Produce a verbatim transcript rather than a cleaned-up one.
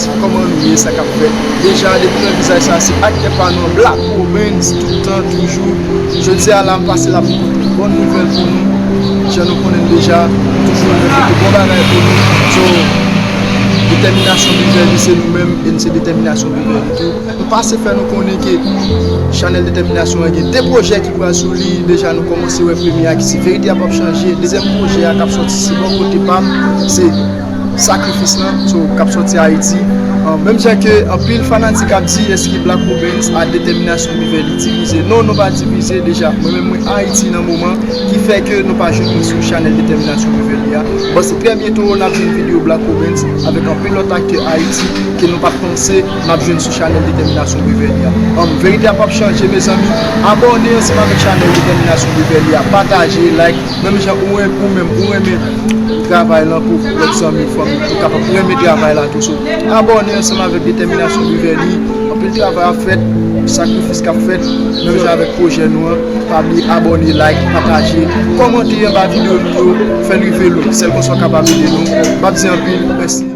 Kòman nou ye, sa k ap fèt? Deja, depi nou wè vizaj sa, se aktè pa nou an, Black Robens, tout tan, toujou. Jodi a la, m pase la pou m pote bon nouvèl pou nou. Jan nou konnen l deja, toujou nou pote bon bagay pou nou. So, detèminasyon Beverly se nou menm, e n se detèminasyon Beverly tou. M pase fè nou konnen ke chanèl Detèminasyon an gen de pwojè ki pral sou li. Deja, nou kòmanse wè premye a ki se Verite a p ap chanje. Dezyèm pwojè a k ap sòti se bò kote pa m, se Sakrifis lan, so, k ap sòti Ayiti. Ah, menm jan ke anpil fanatik ap di, èske Black Robens a detèminasyon Beverly divize? Non, nou pa divize. Deja, mwen menm mwen Ayiti nan moman, ki fè ke nou pa jwenn mwen sou chanèl Detèminasyon Beverly a. Bon, se trè byento n ap jwenn videyo Black Robens avèk anpil lòt aktè Ayiti ke nou pa t panse n ap jwenn sou chanèl Detèminasyon Beverly a. Anm, Verite a p ap chanje, mezanmi. Abòne ansanm avèk chanèl Detèminasyon Beverly a. Pataje, like, menm jan ou, ou menm ou renmen travay lan pou lòt zanmi, fanmi, ou kapab renmen travay la tou. So, abòne ansanm avèk Detèminasyon Beverly. Anpil travay ap fèt, sakrifis k ap fèt, menm jan avèk pwojè nou an. Pa bliye abòne, like, pataje, kòmante anba videyo nou yo, fè n rive lwen. Sèl konsa w kapab ede nou. M ap di anpil mèsi.